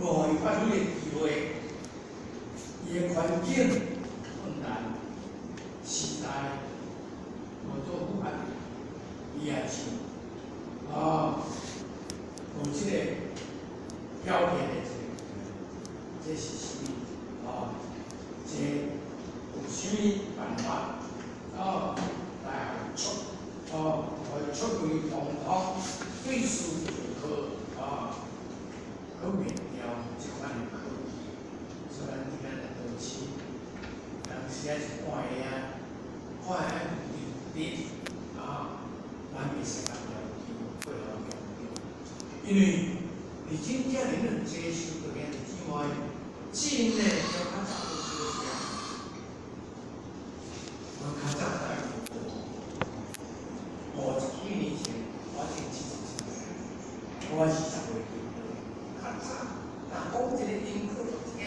無予伊發揮的機會，伊的環境困難，時代無做符合，伊也是有這個表現的這個，這是啥物？這有啥物辦法？來出，來出類旁通，對事就可去免掉這款的科技。所以咱今仔日導師，當時啊一半下啊，看愛有力咱會使共要求配合強調，因為佇真正恁兩接受的兄弟姊妹，真的就較早都小聲。我較早在50幾年前，我已經70歲，我20歲較早，若講一個音樂聽，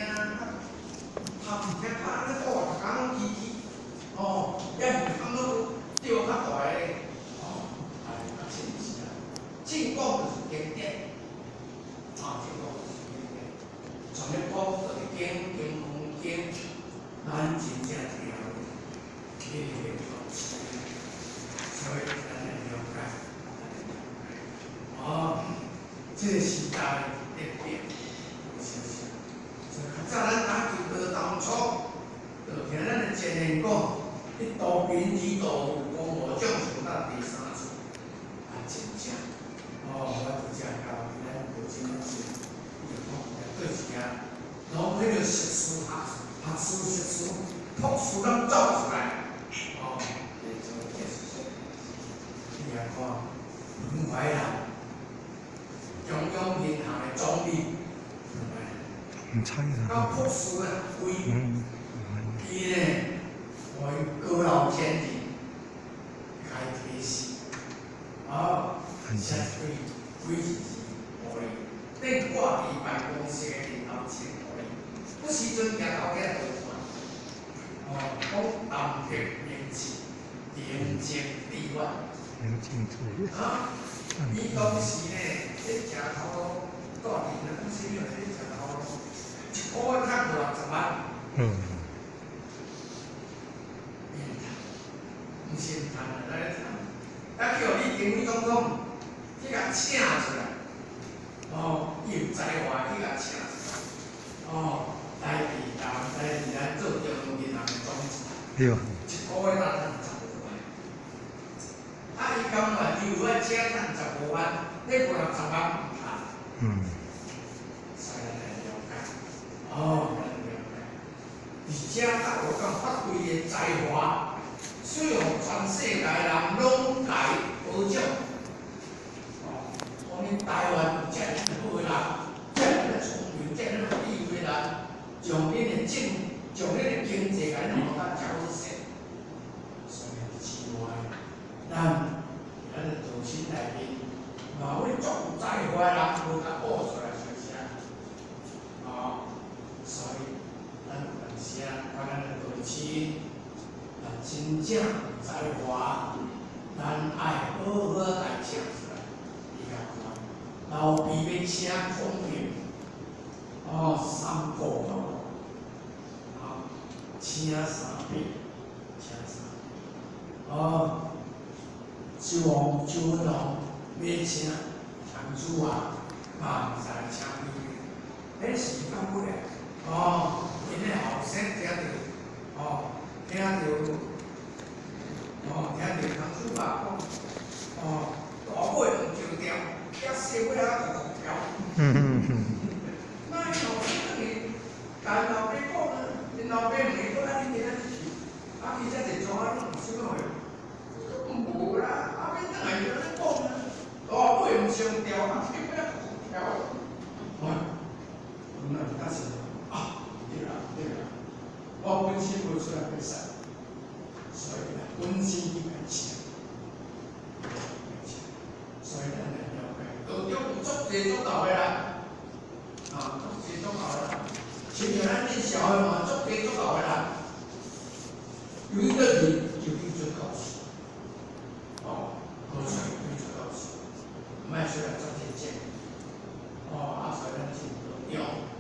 頭聽較按呢講，逐工攏起起，抑是通攏釣較大个，哎，較真是啊，正講就是經典，正講就是經典，全咧講就是經經空經，咱真正聽去個所以咱來了解，這個時代在變，有啥啥？所以較早咱打球的當初，就聽咱的前人講，一道兵二道武功，我將上到第三處，真正，我伫遮交咱無真真，伊就講對一件，攏彼個碩士學學士碩士博士攏走出來，這做這是說，你來看彭淮南，中央銀行的總理，唔猜到博士啊，位，伊呢，予伊高樓前進，開提示，寫一幾幾字予伊，頂掛佇辦公室的頂頭前予伊，彼時陣行頭家就看，講淡泊明志，寧靜致遠。伊當時呢，咧食頭路，住佇那講啥物咧食頭路，一個月趁50萬。免趁，毋是毋趁啊，來趁。啊，叫李登輝總統去共請出來，伊有才華去共請出來，來佇台來佇咱做中央銀行的總裁。一個月才趁15萬。啊，伊甘願伊有愛請趁15萬，你無60萬毋趁。所以咱來了解，咱來了解。而且甲有當發揮的才華，使予全世界人攏共褒獎。講恁台灣有遮爾好的人，遮爾聰明，遮爾有智慧的人，將恁的政，將恁的經濟共恁弄甲遮好勢。所以之外，咱咱的導師內面，嘛有足有才華的人，無共挖出來相聲。所以咱有當時啊，看咱的導師，若真正有才華，咱愛好好共請出來。你共看，老畢欲請孔明，三顧茅廬，請三遍，請三遍，周王周文王欲請孔子啊，嘛毋知請幾遍，彼是到尾啊，𪜶的後生聽著，聽著，聽著孔子啊講，大尾毋上調，遐細尾仔閣哭調。那𪜶後生轉去，共𪜶老爸講啊，𪜶老爸問伊講啊，恁今仔日去，啊去遮濟桌啊，攏有啥物貨？無啦，啊欲轉來就按呢講啊，大尾毋上調，啊細尾仔閣哭調。那就開始啊，對啦對啦，我本身無出來袂使，所以啦，本身去共請，所以咱來了解，道中有足濟足𠢕的人，足濟足𠢕的人，親像咱恁社會嘛，足濟足𠢕的人，有一個人就去做教師，無出來去做教師，毋愛出來做這種，所以咱真道中。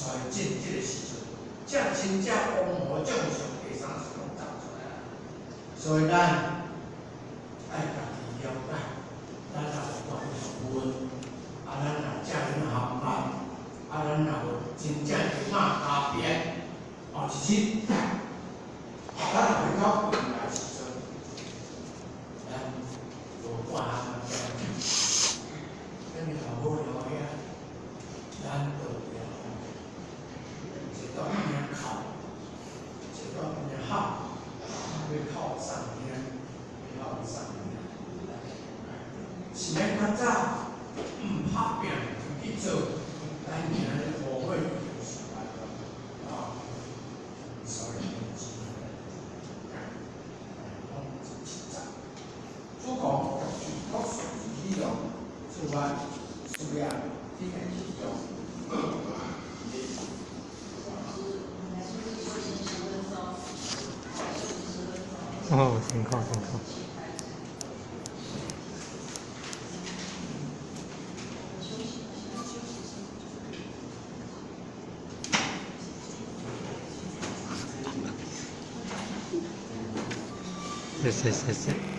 所以進這个時陣，這真正王侯將相第三世攏走出來啊。所以咱愛家己了解，咱若有關學問，啊，咱若遮爾含慢，啊，咱若有真正的馬家鞭，哦，其實，咱若回到本來時陣，咱無半項仔，咱老母了遐，咱都了一段邊哭，一段邊喊，要靠上天，要靠上天。是咱較早毋拍拚去做，咱今日後悔就是來啊，所以是講真實在。主講託數字去用，此外需要你來去用。來休息10分鐘，休息十分鐘。哦，辛苦辛苦。休息一下，休息謝謝謝謝。